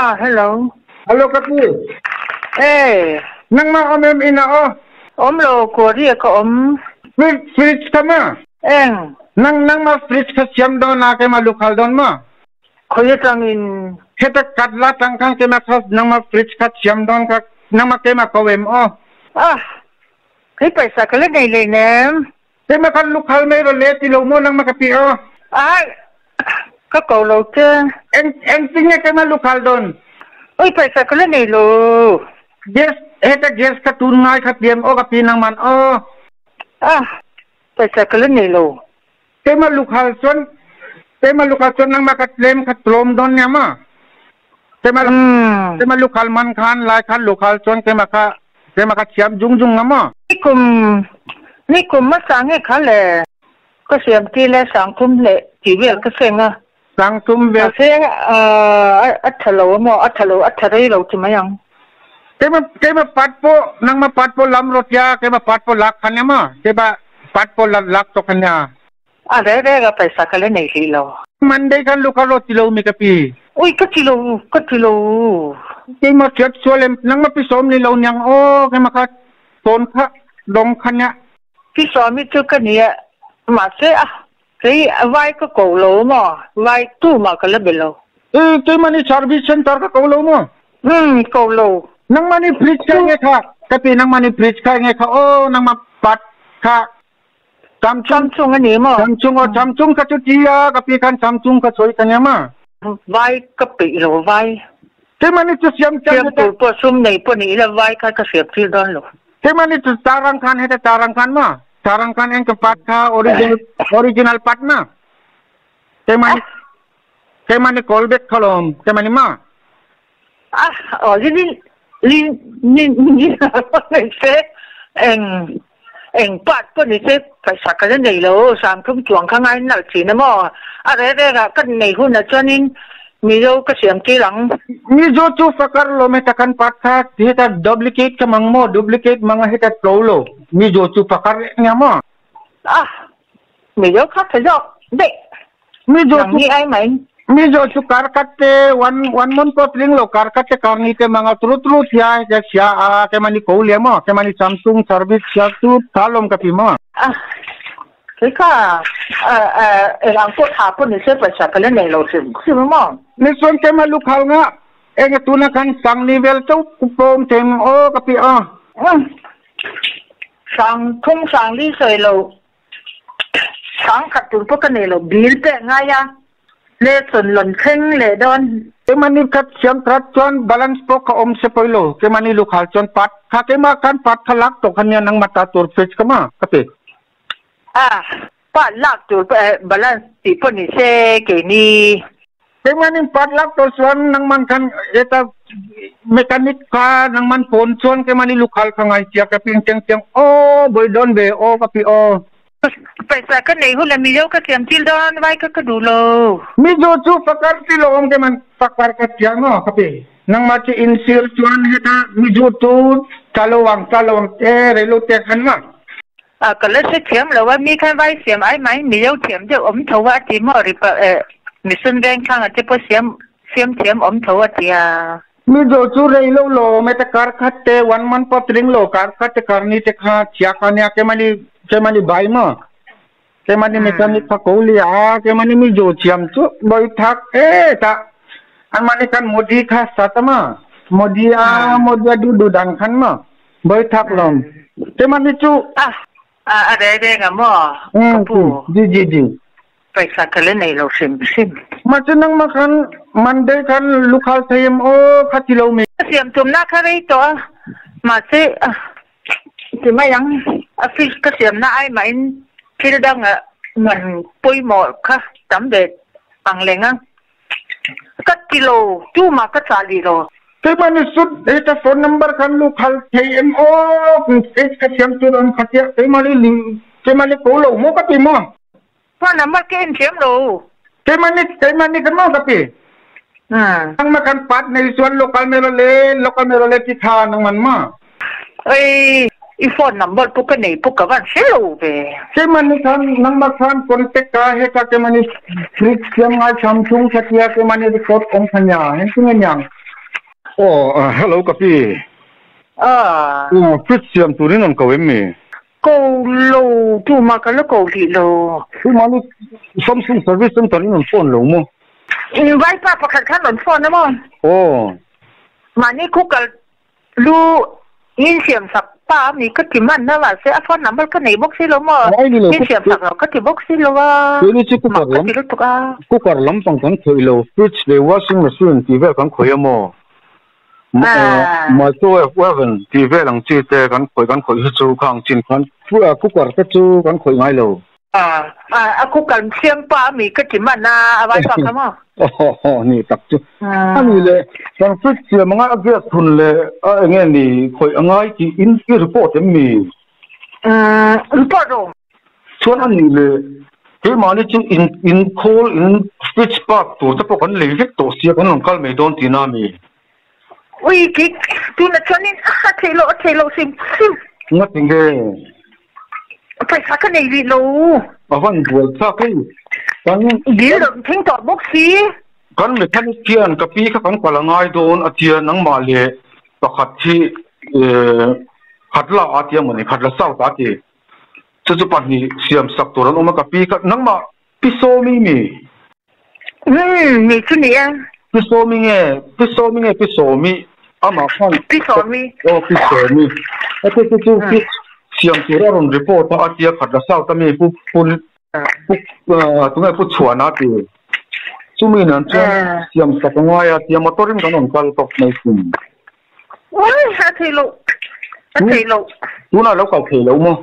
Ah, hello. Hello ka pu. Eh. Nangmah om em inn ah aw? Om lo, khuari ah ka om. Fridge kha ma? Eng. Nang nangmah fridge kha siam dawn ah keimah lukhal dawn ma? Khoi atang in? Heta kat la tang khan keimah kha nangmah fridge kha siam dawn kha nangmah keimah ko em aw? Ah, kei paisa ka la nei hlei nem. Keimah khan lukhal mei ra le ti lo maw nangmah ka pi aw? Ah, ka ko lo che. Eng engtin nge keimah lukhal dawn? Oi, paisa ka la nei lo. Gas heta gas kha tun ngai kha tiam aw ka pi nangman aw. Ah, paisa ka la nei lo. Keimah lukhal chuan keimah lukhal chuan nangmah ka tlem kha tlawm dawn nia ma. Keimah keimah lukhal man khan lai khan lukhal chuan keimah kha keimah kha thiam jung jung nga ma. Nikum nikum hmasa nge kha le ka siam ti le 3000 le ti vel ka seng a. 3000 vel. Mahse a tha lo amaw a tha lo a tha rei lo ti mai ang. Keimah keimah pat pawh nangmah pat pawh lam rawt ya keimah pat pawh lak khan nia ma keimah pat pawh lak tawh khan nia. A reng reng a paisa ka la nei hlih lo. Monday khan lu ka rawt ti lo mi ka pi. Ui ka ti lo ka ti lo. Keimah hriat sual em nangmah pi sawm ni lo niang aw keimah kha tawn kha dong kha nia. Pi sawmi chu ka nia mahse a kei vai ka ko lo maw vai tu mah ka la be lo. E keimah nih service center ka ko lo maw? Um ko lo. Nangmah nih fridge kha nge kha ka pi nangmah nih fridge kha nge kha aw nangmah pat kha Samsung Samsung a ni maw? Samsung aw Samsung kha chu ti a ka pi khan Samsung kha sawi ka nia ma. Vai ka peih lo vai. Keimah nih cu siam Siam tur pawh sum nei pawh ni ila vai kha ka siam tir dawn lo. Keimah nih cu tarang khan heta tarang khan ma. Tarang khan eng ka pat kha original original pat ma. Keimah nih keimah nih call back khalom keimah nih ma. Ah, aw li ni li ni ni ni se eng eng part pawh ni se paisa ka la nei lo 3000 chuang kha ngai nalh thin a maw a reh reh ah ka nei hunah chuanin Mizo ka siam tir ang. Mizo chu fakar lo heta kan part kha heta duplicate ka mang maw duplicate mang a heta tlo lo Mizo chu fakar nia maw. Ah Mizo kha tha zawk daih. Mizo Nang hi ai mai. Mizo chu kar khat te one one month pawh tling lo kar khat te kar ni te manga tru tru thia ke sia a ke mani ko le mo ke mani Samsung service sia chu tha lom ka pi mo. Ah kei kha eng ang pawh tha pawh ni se paisa ka la nei lo hrim hrim maw. Ni chuan ke ma lukhal nga eng tuna khan sang ni vel chauh pawm them aw ka pi a. 3000 40 sawi lo. 5000 tur pawh ka nei lo, bill pek ngai a, lesson lawn thleng leh dawn. Keimahni khat siam that chuan balance pawh ka awm se pawi lo, keimahni lukhal chuan part kha keimah khan part kha lak tawh kha nia nangmah ta tur fridge ka ma ka ti. A, part lak tur pawh balance tih pawh ni se keini. Keimahni part lak tawh chuan nangman khan heta mechanic kha nangman phone chuan keimahni lukhal kha ngai sia ka ping chiang chiang aw bawi dawn ve aw ka pi aw. Paisa ka nei hun a Mizo ka siam thil dawn vai kha ka duh lo. Mizo chu fakar ti lo awm keman fakar ka chiang aw ka pi. Nangmah chu in sir chuan heta Mizo chu tla lo ang tla lo ang te rei lo te khan ma. A ka la hre thiam lo a mi khan vai siam ai mai Mizo thiam deuh awm tho a ti maw ri pa eh Mission Vengthlang a te pawh siam siam thiam awm tho a ti a. Mizo chu rei lo lo meta kar khat te one month pawh tling lo kar khat te kar ni te kha chia kha nia kemani kemani bai ma kemani mechanic kha ko li a kemani Mizo thiam chu boi thak e ta an mani kan Modi kha satama Modi a Modi a du du dan khan ma boi thak lom kemani chu a a re re nga mo ka pu ji ji ji Paisa ka la nei lo hrim hrim. Mahse nangmah khan Monday khan lukhal thei em aw kha ti lo mi. Ka siam tumna kha rei tawh a, mahse ti mai ang a fish ka siamna ai mahin thil danga man pawimawh kha tam ve ang leng a, ka ti lo tumah ka chah lih lo. Keimah nih sut heta phone number khan lukhal thei em aw fish ka siam tur ang kha tiah keimah nih keimah nih ko lo maw ka ti maw. Phone number ka en thiam lo. Keimah nih keimah nih kan maw ka ti. Nangmah kan pat nei chuan local mero le local mero le ti tha nangman ma. Ei i phone number pu ka nei pu ka van hre lo ve. Keimah nih khan nangmah khan contact ka he ka keimah nih fridge siam ngai Samsung khatia keimah nih record ong khanya hen tu nge nyang. Aw hello ka pi. Ah. Fridge siam turin an ko em mi? Ko lo tu ma ka la ko hlih lo. Tumah ni Samsung service center in an phone lo maw? Vai pa pakhat khan an phone a maw? Aw. Mahni khu kal lu in siam sak pa mi ka ti man na mahse a phone number ka nei bawk si lo maw? In siam sak lo ka ti bawk si lo a. Keini chu cooker lam cooker lampang kan khawih lo fridge leh washing machine tih vel kan khawih a maw? Microwave oven tih vel ang chi te kan khawih kan khawih hi chu khang chin khan cooker te chu kan khawih ngai lo. A cooker siam pa mi ka ti man a a vai pa kha maw? Aw ni tak chu. Ani le kan fridge siam anga a gas thun leh a enge ni khawih angai tih in i report em mi? Report rawh. Chuan ani le keimahni chu in in khawl in fridge part tur te pawh kan lei vek tawh sia kan rawn kal mai dawn tihna a mi? Ui ki tuna chuanin a theih loh a theih loh hrim hrim. Ngati nge? Paisa ka nei rih lo. A van buai thlak hei. Kan Bill rawn thleng tawh bawk si. Kan mechanic hian ka pi kha kan kal a ngai dawn a tia nangmah leh pakhat hi khat la a tia mawni khat la south a ti. Chu chu pahnih siam sak tur an awm a ka pi kha nangmah Pi Sawmi mi? Umm ni chu ni e. Pi Sawmi nge Pi Sawmi nge Pi Sawmi amah khan Pi Sawmi. Aw Pi Sawmi. Heti te chu pi siam tur a rawn report a a tia khat la south a mi pu pu pu tunge pu Chhuana ti. Chumi nan chuan siam sak a ngai a tia motor in kan rawn kal tawp mai thin. Ui a thei loh a thei loh. Tunah lo kal thei lo maw?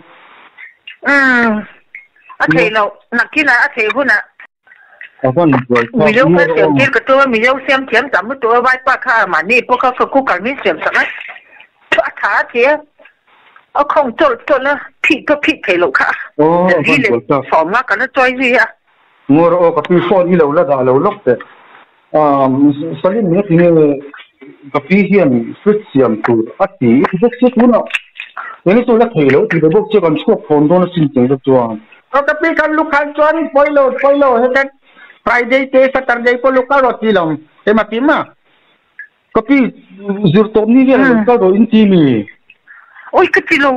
Umm a thei loh nakinah a thei hunah. A van buai thlak Mizo kha siam tir ka tum a Mizo siam thiam tam lutuk a vaipa kha mahni pawh kha ka cooker min siam sak a a tha a ti a a khawng tawlh tawlh a phih pawh phih thei loh kha a hi leh sawm nga kan la chawi zui a. Ngaw rawh aw ka pi phone i lo la dah lo lawk teh. Salim nge tinge ka pi hian fridge siam tur a ti i ti bawk sia tunah eng chu la thei lo ti ve bawk sia kan chhuak thawn dawn asin tih te chuan. Aw ka pi kan lukhal chuan pawilo pawilo heta Friday te Saturday pawh lukhal rawh ti lo ema ti ma. Ka pi zir tawp ni vel lo kal rawh in ti mi. Oi ka ti lo.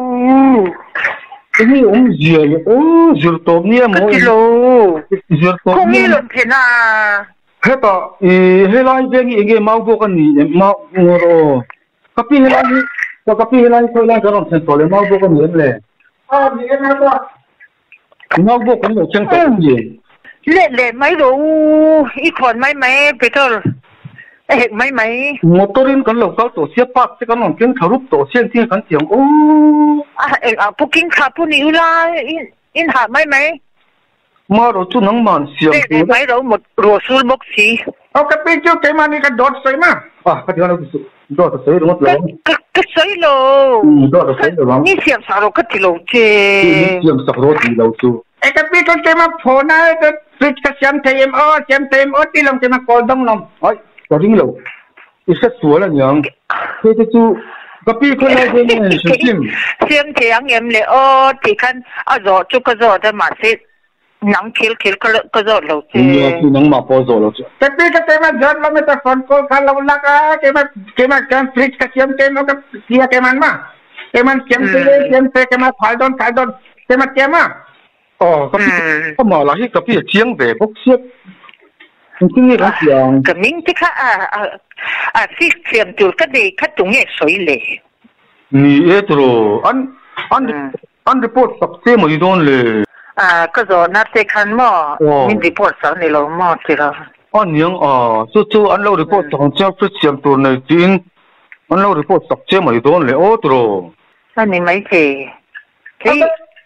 Enge awm zia le aw zir tawp ni emaw. Ka ti lo. Zir tawp ni. Khawnge rawn phen a. Hetah i helai veng hi enge mau bawk a ni em mau ngawr aw. Ka pi helai hi ka pi helai hi khawi lai kan rawn thlen tawh le mau bawk a ni em le. Aw ni em a bawk. Mau bawk kan lo thleng tawh em ni? Let leh mai rawh u, i khawn mai mai petrol a hek mai mai. Motor in kan lo kal tawh sia park te kan rawn keng thla rup tawh sia engtin nge kan ti ang aw. A eng ah pawh keng thla pawh ni ula in hah mai mai. Marawh chu nangman siam tur. Let leh mai rawh u rawhsul bawk si. Aw ka pi chu keimahni ka dawt sawi ma. Ah ka ti lo ti suh. Dawt a sawi ringawt lo ang. Ka sawi lo. Dawt a sawi lo ang. Ni siam sak rawh ka ti lo che. Ni siam sak rawh ti lo chu. E ka pi chu keimah phone a fridge ka siam thei em aw siam thei em aw ti lo keimah call dawng lo. Ai ka ring lo. I hre sual aniang. Hei te chu ka pi khawi lai dawn nge hrim hrim. Siam thei ang em le aw tih khan a zawh chu ka zawt a mahse Nang khel khel ka zawt lo che. Nia chu nangmah pawh zawh lo che. Ka pi ka keimah zawt lo mi ta phone call kha lo lak a keimah keimah chuan fridge ka siam te maw ka tia keimah ma keimah siam te siam te keimah phal dawn phal dawn keimah tiam a. Aw ka pi ka mah lah hi ka pi a chiang ve bawk sia engtin nge kan tih ang. Ka ming te kha a a fridge siam tur ka nei kha tunge sawi le. Ni e tiraw an an An report sak che mai dawn le. A ka zawhna te khan maw min report sak ni lo maw ti lo. A niang a, chu chu an lo report sak ang chiang fridge siam tur nei tiin an lo report sak che mai dawn le aw tiraw. A ni mai thei. Kei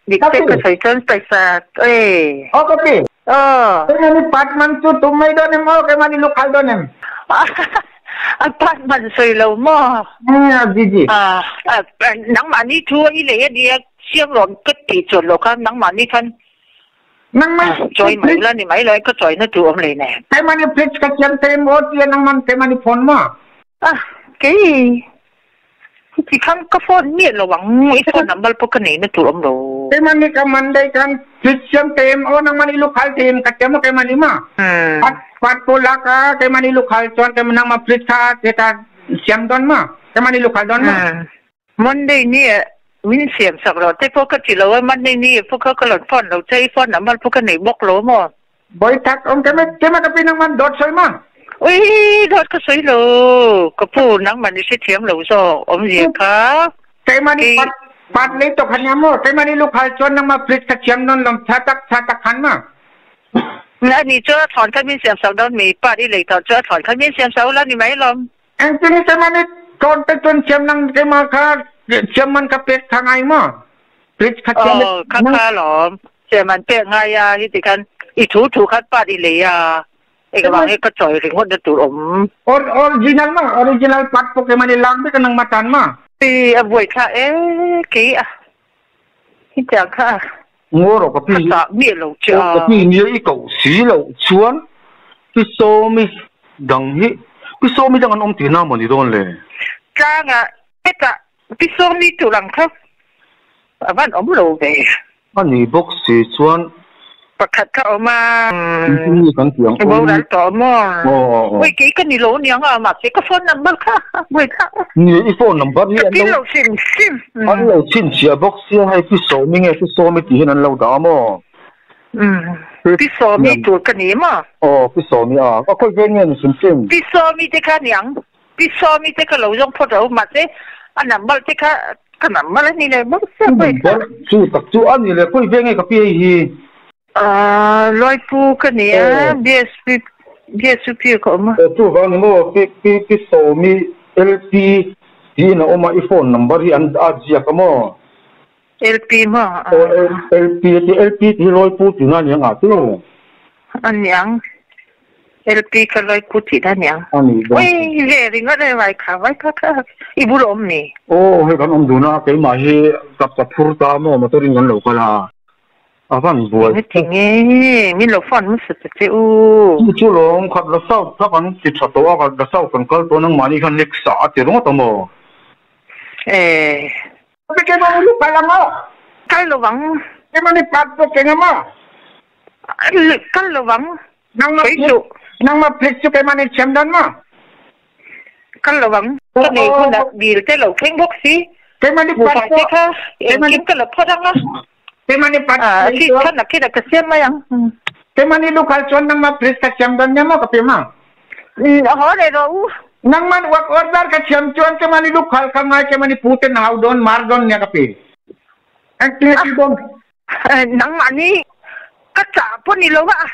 dik te ka sawi chuan paisa e. Aw ka pi. Aw. Keimahni part man chu tum mai dawn em aw keimahni lukhal dawn em. A part man sawi lo maw? A ji ji. Nangmahni thu i lei a nia siam rawh ka tih chuan loh khan nangmahni khan chawi mai ula ni mai lo ka chawina tur awm lei nen. Keimahni fridge ka siam thei maw tia nangman keimahni phone maw? A kei Chuti khan ka phone miah lo ang, i phone number pawh ka neihna tur awm lo. Keimahni ka Monday khan Christian te em aw nangmahni lukhal te em ka ti emaw keimahni ma. Pat pat pawh lak a keimahni lukhal chuan keimah nangmah fridge kha te ta siam don ma ke mani lu khal don ma Monday ni min siam sak ro te pawh ka ti lo a Monday ni pawh kha ka rawn phone lo che i phone number pawh ka nei bawk lo maw. Boi thak awm ke ke ma ka pi nang man dawt sawi ma. Ui dawt ka sawi lo ka pu nangman i hrethiam lo zawk awmzia kha. Keimahni pat pat lei tok han nia maw keimahni lukhal chuan nangmah fridge kha thiam nawn lawm tha tak tha tak khan ma. Ani chu a thawn kha min siam sak dawn mi part i lei tawh chu a thawn kha min siam sak ula ni mai lawm. Engtin keimahni thawn te chuan thiam nang keimah kha thiam man kha pek tha ngai maw fridge kha thiam. Aw kha kha lawm thiam an pek ngai a hiti khan i thu thu khan part i lei a. Engvang hi ka chawi ringawt na tur awm. Or original ma original part pawh keimahni lak vek a nangmah tan ma. Pi a buai thla e kei a hetiang kha a. Ngaw rawh ka pi. Ka chah miah lo che a. Ka pi nia i koh si loh chuan pi Sawmi dang hi pi Sawmi dang an awm tihna maw ni dawn le? Tlangah hetah pi Sawmi tur ang kha a van awm lo ve. A ni bawk si chuan. Pakhat kha awm a. Engtin nge kan tih ang aw? Boral tawh maw? Ui kei ka ni lo aniang a, mahse ka phone number kha buai thlak a. Ni i phone number hi an lo hrim hrim. An lo chhinchhiah bawk sia hei Pi Sawmi nge Pi Sawmi tih hian an lo dah a maw? Pi Sawmi tur ka ni maw? Aw Pi Sawmi a, a khawi vel nge ni hrim hrim? Pi Sawmi te kha aniang. Pi Sawmi te ka lo zawng phawt lo, mahse a number te kha ka number a ni leh bawk sia pawi kha. Chu tak chu a ni leh khawi ve nge ka pi hei hi? Lawipu ka ni a, BSP BSP ka awm a. Chu vang ni maw Pi Pi Pi Sawmi LP tiin a awm a, i phone number hi an a ziak a maw? LP maw? Aw LP a ti, LP tih hi Lawipu tihna a ni ang ah chu. A niang. LP kha Lawipu tihna a niang. A ni dawn. Ui ve ringawt e vai kha vai kha kha i bul awm ni. Aw hei kan awm dun a, keimah hi ka ka phur ta maw motor in kan lo kal a, a van buai. Engati nge min lo phone hmasa ta che u. Chu chu lawm khat la south kha kan ti tha tawh a, khat la south kan kal tawh nangmahni khan next ah a ti ringawt a maw. Eh. Keimah ni kal ang aw. Kal lo vang. Keimah ni pat pawh keng ang aw. Kal lo vang. Nangmah nangmah fridge chu keimah ni thiam dan maw? Kal lo vang. Ka nei hunah bill te lo thleng bawk si. Keimah ni pat pawh. Kha engkim ka la phawt ang a. Keimah ni pat. Khi khan a khin a ka siam mai ang. Keimah ni lukhal chuan nangmah fridge ka siam dan nia maw ka pi maw? Haw leh rawh u. Nangman work order ka thiam chuan kemani lukhal ka ngai kemani pu ten hau dawn mar dawn nia ka pi. Engtin a ti dawn? Nangmahni ka chah pawh ni lo a.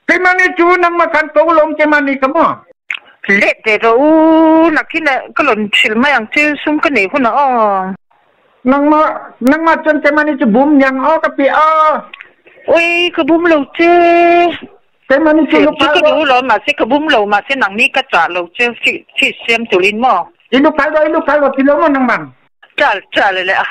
Kemani chu nangmah khan ko lawm kemani ka maw? Let ve rawh u, nakin ah ka rawn hrilh mai ang che sum ka neih hunah aw. Nangmah nangmah chuan kemani chu bum niang aw ka pi aw. Ui ka bum lo che. Keimahni chu Chu lukhal ka rawh. duh lo, mahse ka bum lo, mahse nangni ka chah lo che, fish siam turin maw? I lukhal rawh, i lukhal rawh ti lo maw nangmah? Chal, chal le a.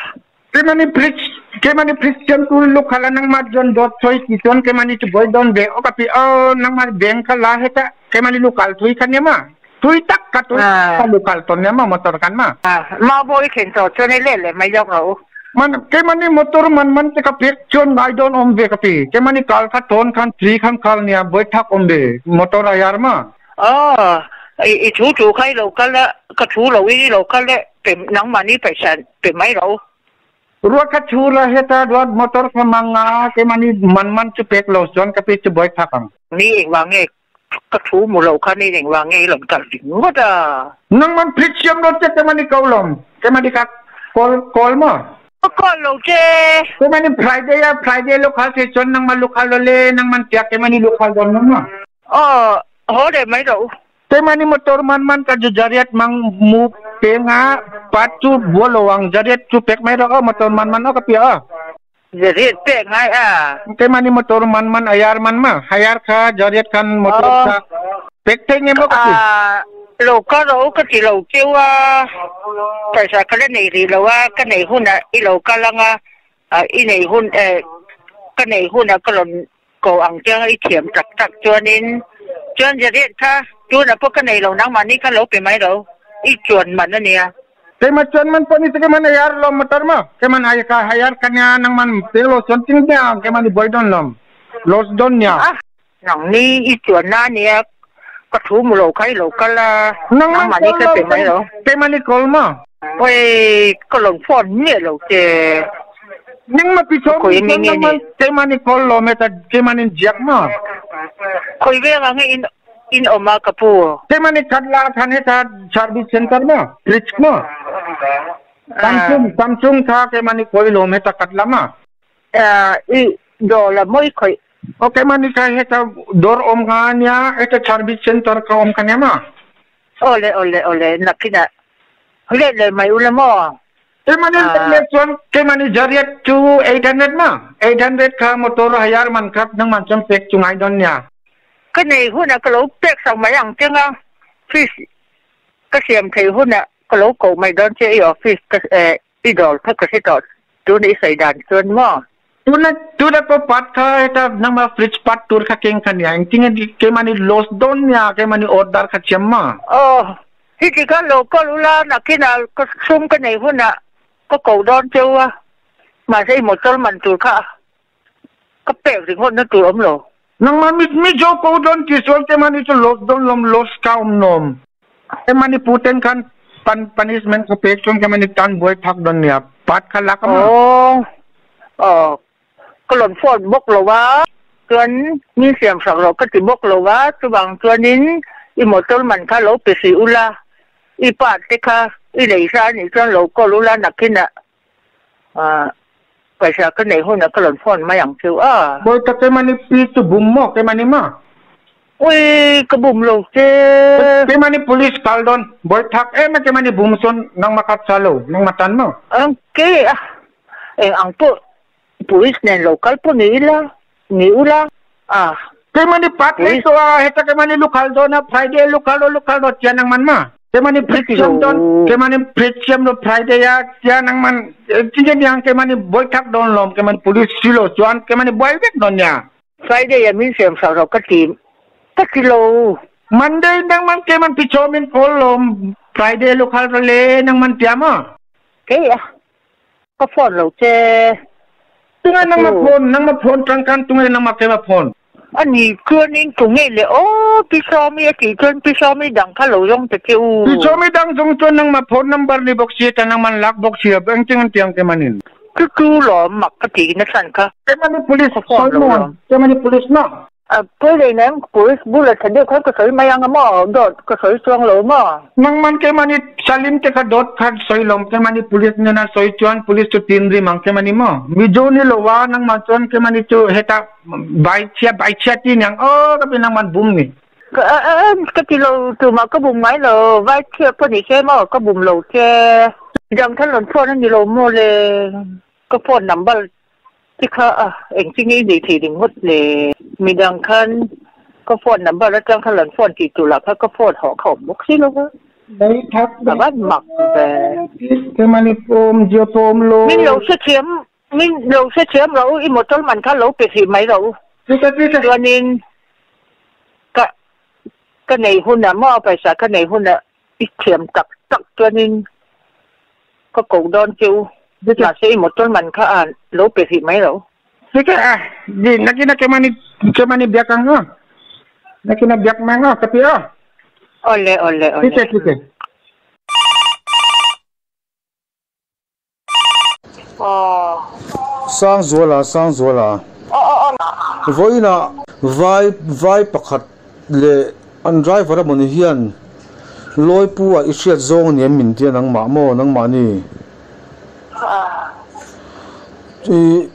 Keimahni fridge, keimahni fridge siam turin lukhal a nangmah chuan dawt sawi ti chuan keimahni chu buai dawn ve aw ka ti aw, nangmah bank kha la heta keimahni lukhal thui kha nia maw? Thui tak kha tui tak kha lukhal tawn nia maw motor khan maw? Mau pawh i thlen tawh chuan i let leh mai zawk rawh u. Man, keimahni motor man man te ka pek chuan ngai dawn awm ve ka ti. Keimahni kal kha tawn khan tui khan kal nia buai thak awm ve motor a yar ma. Aw, i thu thu kha i lo kal a, ka thu lo i lo kal e, pe nangmahni paisa pe mai rawh u. Ruat kha thu la heta ruat motor kha mang a, keimahni man man chu pek lo chuan ka pi chu buai thak ang. Ni engvang nge Ka thu mu lo kha ni engvang nge i rawn kal ringawt a? Nangman phit siam lo che kemani ko lawm, kemani ka call call maw? Ka call lo che. Kemani Friday a Friday lukhal thei chuan nangman lukhal lo le, nangman tia kemani lukhal dawn lo maw? Aw, haw leh mai rawh u. Kemani motor man man ka ju jariat mang mu peng a, part chu bua lo ang jariat chu pek mai rawh aw motor man man aw ka tia aw. Jariat pek ngai a. Keimahni motor man man ayar man ma hayar kha jariat khan motor kha pek thei nge maw ka ti. Lo ka ro ka ti lo cheu a, paisa ka la nei rih lo a, ka nei hunah i lo kal ang a, i nei hun ka nei hunah ka rawn ko ang che i thiam tak tak chuanin chuan jariat kha tunah pawh ka nei lo nangmahni kha lo pe mai lo i chuan man a nia. Keimah chuan man pawh ni se keimah hayar lawm motor maw keimah hai ka hayar ka nia nangman pek lo chuan ting nia keimah ni buai dawn lawm loss dawn nia. Nangni i chuan na nia. Ka thu mu lo kha i lo kal a, nangmahni ka pe mai lo. Keimahni call maw? Oi, ka lo phone miah lo che. Nangmah pi chawm ni chuan nangmah keimahni call lo me ta keimahni in ziak maw? Khawi vengah nge in in awm a ka pu? Keimahni khat la khan heta service center maw? Fridge maw? Samsung Samsung kha keimahni khawi lawm heta khat la maw? I dawr la maw i khawih? Aw keimahni kha heta dawr awm kha ania heta service center kha awm kha nia maw? Awle awle awle nakinah let leh mai ula maw? Keimahni let leh chuan keimahni jariat chu 800 maw? 800 kha motor hire man kha nangman chuan pek chu ngai dawn nia. Ka nei hunah ka lo pek sak mai ang cheng a, fees ka siam theih hunah ka lo koh mai dawn che i office ka eh I dawr kha ka hre tawh tuna i sawi dan chuan maw? Tuna tuna pawh part kha heta nangmah fridge part tur kha keng kha nia engtinge keimahni loss dawn nia keimahni order kha thiam maw? Aw hiti kha lo call ula nakinah ka sum ka nei hunah ka ko dawn cheu a mahse i motor man tur kha ka pek ringawtna tur awm lo. Nangmah mi mizo ko dawn ti sual keimahni chu loss dawn lawm loss kha awm nawm. Keimahni pu ten khan pan punishment kha pek chuan keimahni tan buai phak dawn nia part kha lak a maw? Aw aw ka rawn phone bawk lo a chuan min siam sak rawh ka ti bawk lo a chuvang chuanin i motor man kha lo pe hrih ula i part te kha i lei hra anih chuan lo call ula nakhinah ah paisa ka nei hunah ka rawn phone mai ang chu a. Bawi tak keimahni pi chu bum maw keimahni maw? Ui ka bum lo che. Keimahni police kal dawn bawi thak em a keimahni bum sawn nangmah kha cha lo nangmah tan maw? Ang ke a eng ang pawh police nen lo kal pawh ni ila ni ula a. Keimahni part leh tawh a heta keimahni lukhal dawn a Friday lukhal rawh lukhal rawh tia nangman maw? Keimahni fridge siam dawn keimahni fridge siam lo Friday a tia nangman tinge niang keimahni buai thak dawn lawm keimahni police si lo chuan keimahni buai vek dawn nia. Friday a min siam sak rawh ka ti ka ti lo. Monday nangman keimahni pichawm in call lawm Friday lukhal rawh le nangman tia maw? Kei a ka phone lo che. Tunge nangma phone nangma phone tangkan tunge nangma keima phone. A ni chuanin tunge le aw Pi Sawmi a tih chuan Pi Sawmi dang kha lo zawng ta che u. Pi Sawmi dang zawng chuan nangma phone number ni bawk si ta nangman lak bawk si a engtin an tiang keimanin. Chu chu lawm mak ka tih nachhan kha. Keimani police sawi maw keimani police maw. A pawi leh nem police bula tha deuh khan ka sawi mai ang a maw dawt ka sawi chuang lo maw. Nangman keimahni Salim te kha dawt kha sawi lo keimahni police nena sawi chuan police chu tin rim ang keimahni maw Mizo ni lo a nangman chuan keimahni chu heta bai chhia bai chhia ti niang aw ka pi nangman bum ni. Ka ti lo tumah ka bum ngai lo vai chhia pawh ni se maw ka bum lo che. Dang khan rawn phone a ni lo maw le ka phone number Ti kha a, engtin nge i nei thei ringawt le? Midang khan ka phone number atang khan rawn phone tih tur lah kha ka phone hawh kha awm bawk si lo va. Nei that A van mak ve. Keimahni pawm zia pawm lo. Min lo hrethiam, min lo hrethiam rawh u, i motor man kha lo pe hrih mai rawh u. Tita tita. Chuanin ka ka nei hunah maw paisa ka nei hunah I thiam tak tak chuanin ka ko dawn che u, mahse i motor man kha a lo pe hrih mai lo. Hika a, di nakina kemani kemani biak ang aw. Nakina biak mang aw ka ti aw. Awle awle awle. Tike tike. Sangzuala Sangzuala vawiinah vai vai pakhat leh an driver a mawni hian Lawipu ah i hriat zawng aniam min tia nangmah maw nangmahni ih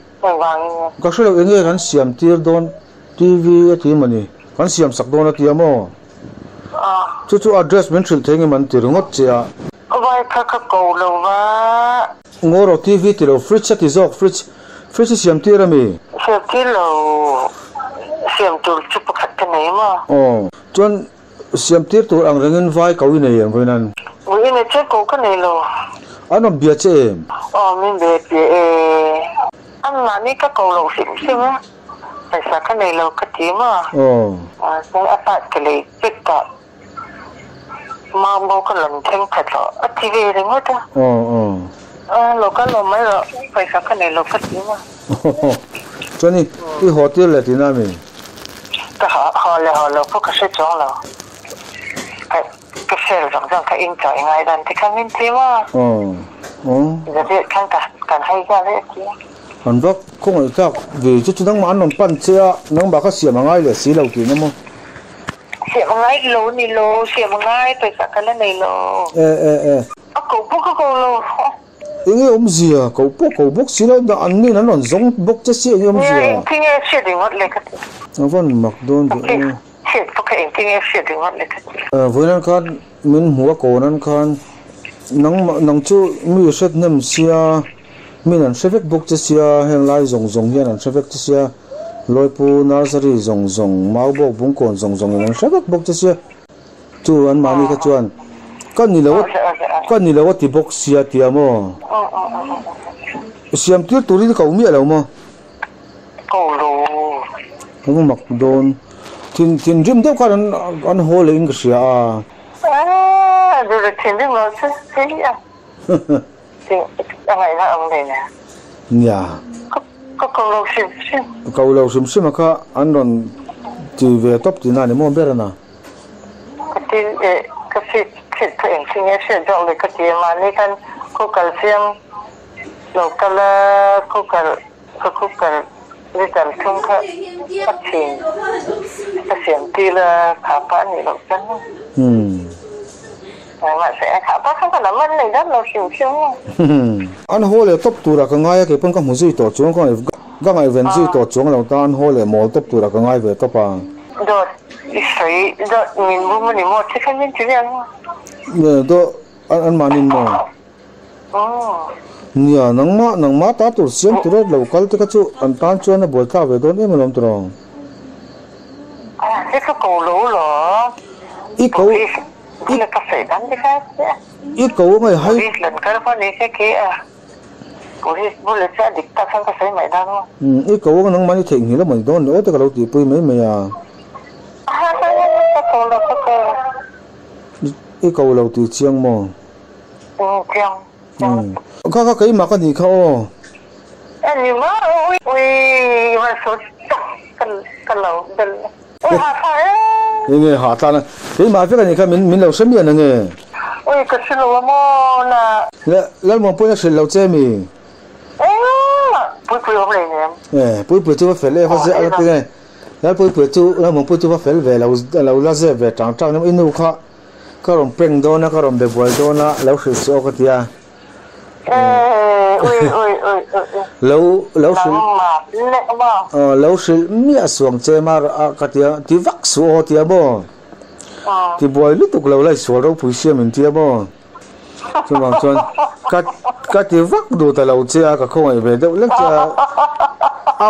ka hre loh enge kan siam tir dawn TV a ti mawni kan siam sak dawn a tia maw chu chu address min hrilh thei nge man ti ringawt che a. Vai kha ka ko lo va. Ngaw rawh TV ti lo fridge a ti zawk fridge fridge i siam tir ami? Siam tir lo siam tur chu pakhat ka nei maw? Aw chuan siam tir tur ang rengin vai ko i nei em vawinan? Vawi i nei che ko ka nei lo. An rawn bia che em? Aw min bia bia e. An mahni ka ko lo hrim hrim a paisa ka nei lo ka ti maw? Aw. Chuan a part ka lei vek a. Mambo ka lam thleng khat lo a ti ve ringawt a. Aw aw. A lo kal lo mai rawh pawisa ka nei lo ka ti a. Chuan i i haw tir leh tihna a mi? Ka haw leh haw lo pawh ka hre chuang lo. Thel zawng zawng kha in chawi ngai dan te kha min ti maw? Aw aw. Zaviat khan ka kan hai nghal e a ti a. An va khawngaih tlak ve chu chu nangmah an rawn pan che a, nangmah kha siam a ngai leh si lo tihna maw? Siam a ngai lo ni lo, siam a ngai pawisa ka la nei lo. E e e. A ko pawh ka ko lo. Enge awmzia? Ko pawh ko bawk si lo, an nin an rawn zawng bawk che si enge awmzia? Nia, engtinge a hriat ringawt le ka ti. A van mak dawn ve aw. Hriat pawh kha engtinge a hriat ringawt le ka ti. Vawiin khan min hmu a kawn an khan nang nang chu mi hret hnem sia, min an hre vek bawk che sia, heng lai zawng zawng hian an hre vek che sia, Lawipu Nursery zawng zawng, Maubawk Bungkawn zawng zawng in an hre vek bawk che sia. Chu an mahni kha chuan ka ni lo ka ni lo a ti bawk sia tia maw? Siam tir turin ka u miah lo maw? Ko lo. Ka va mak dawn. Thin thinrim deuh khan an an haw leh in ka hria a. Aaa duh thinrim lo chu hei a. A ngaihna awm ve nia. Nia. Ka ko lo hrim hrim. Ko lo hrim hrim a kha an rawn ti ve tawp tihna a ni maw ber a na? Ka ti eh ka hriat hriat pawh engtin nge hriat zawk le ka ti a mahni khan cooker siam lo kal a cooker ka cooker litre thum kha ka chhin ka siam tir a kha pah a nih loh chuan mahse a kha pah kha ka la man nei dat lo hrim hrim a. An haw leh tawp turah ka ngai a kei pawn ka hmu zui tawh chuang ka ngaih Ka ngaihven zui tawh chuang lo tan haw leh mawl tawp turah ka ngai ve tawp a. Dawt i sawi dawt min bum a ni maw? Thi khan min ti ve ang maw? Nge dawt an mahnin maw? Nia nangmah nangmah ta tur siam tura lo kal te kha chu an tan chuan a buai thlak ve dawn em alawm tiraw? He ka ko lo law. I ko i ka sawi dan te kha i ko a ngai hai. Police lan kal pawh ni se khi a. Police bul chu a dik tak khan ka sawi mai dan maw? Umm i ko ang nangmah ni theihnghilh a mawni dawn le aw te ka lo tihpui mai mai a. Ka ko lo ka ko lo. I ko lo tih chiang maw? Umm chiang chiang. Kha kha keimah ka nih kha aw. E ni maw ui ui i van sawi tak ka lo bel. Ui ha thla e. Enge ha thla na keimah vek anih kha min min lo hre miah na nge. Ui ka hre lo a maw na. Le Lalmuanpuiin a hrilh lo che mi? Engmah Puipui awm lei nem. E Puipui chu va fel e va zeh a ti nge Lalpuipui chu Lalmuanpui chu va fel ve lo lo la zep ve tang tang i nu kha ka rawn prank dawn a ka rawn be buai dawn a lo hrilh suh aw ka ti a. Lo lo hrilh aw lo hrilh miah suang che mar a ka tia ti vak suh aw tia maw ti buai lutuk lo lai sual ropui siam in tia maw chuvang chuan ka ka ti vak duh ta lo che a ka khawngaih ve deuh lek che a a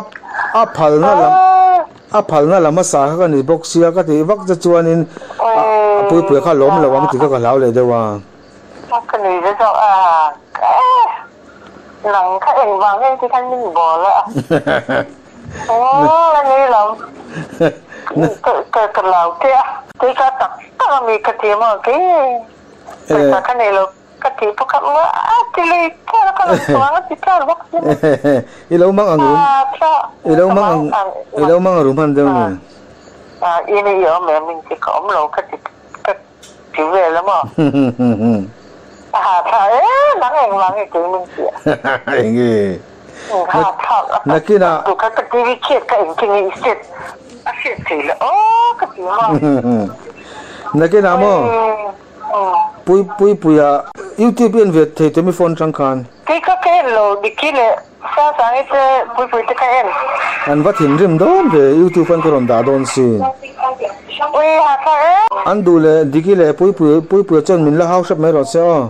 a phalna lam a phalna lam hmasa kha ka ni bawk sia ka tih vak che chuanin a puipui kha lawm lo ang tih kha ka hlau leh deuh a. Ka nui ve zawk a, eh nang kha engvang nge ti khan min bawl a, a nui lo, ka lau teh a, kei ka tak tak a mi ka ti maw kei pawisa ka nei lo ka tih pawh kha a ti lui tlar a ka lo chuang a ti tlar bawk si maw. I lo mang ang rum, i lo mang ang, i lo mang ang rum han deuh ni. I ni i awm em min ti ka awm lo ka ti ka Ti vel a maw? A ha thla e, nang engvang nge kei min ti a? Enge? Ha thlak a Nakinah. Tu kha ka TV chhiat kha engtin nge i hriat a hriat thei le aw ka ti maw? Nakinah maw? Pui pui puia YouTube i en ve thei temi phone atang khan. Kei kha ka en lo Diki leh Sangsangi te pui pui te ka en. An va thinrim dawn ve YouTube an ka rawn dah dawn si. Ui ha tha e. An duh leh Diki leh pui pui pui pui chuan min la hau hrep mai rawh se aw.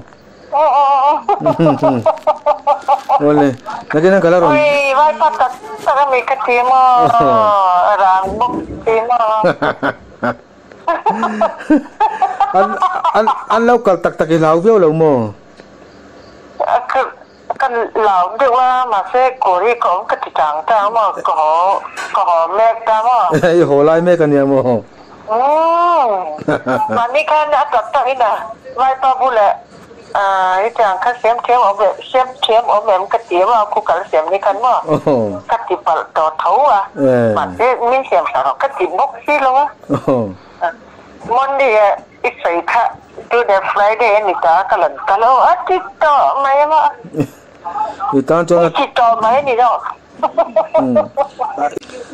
Awle nakin an ka la rawn. Ui vai pa tak tak a mi ka ti maw a rang bawk si maw. An an an lo kal tak tak i hlau viau lo maw? Ka lau deuh a, mahse kawr hi ka awm ka ti tang tang maw, ka haw ka haw mek ta maw. I haw lai mek a nia maw? Umm, mahni khan a tak tak in a vaipa bulah hetiang kha siam thiam awm em siam thiam awm em ka ti maw, khu kal siam ni khan maw ka ti palh tawh tho a, mahse min siam hlah rawh ka ti bawk si lo a. Monday ah i sawi kha. Tuna Friday a ni ta ka rawn kal aw a ti tawh mai a maw? I tan chuan a. Ti tawh mai a ni lo.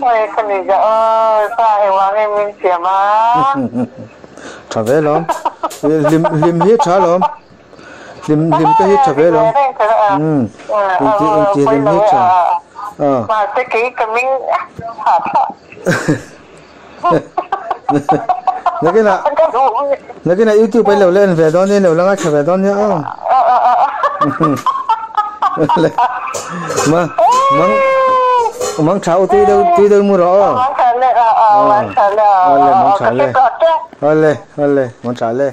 Awi ka ni za aw pa engvang nge min siam a. Tha ve lawm. Hlim hlim hi tha lawm. Hlim hlim te hi tha ve lawm. Inti inti hlim hi tha. Mahse kei ka ming ha tha. Nakinah nakinah YouTube ai lo la en ve dawn nia lo la ngaithla ve dawn nia aw. Ma mang mang tha u tui deuh tui deuh mu rawh aw. Mang tha le aw mang tha le aw le mang tha le. Aw le aw le mang tha le.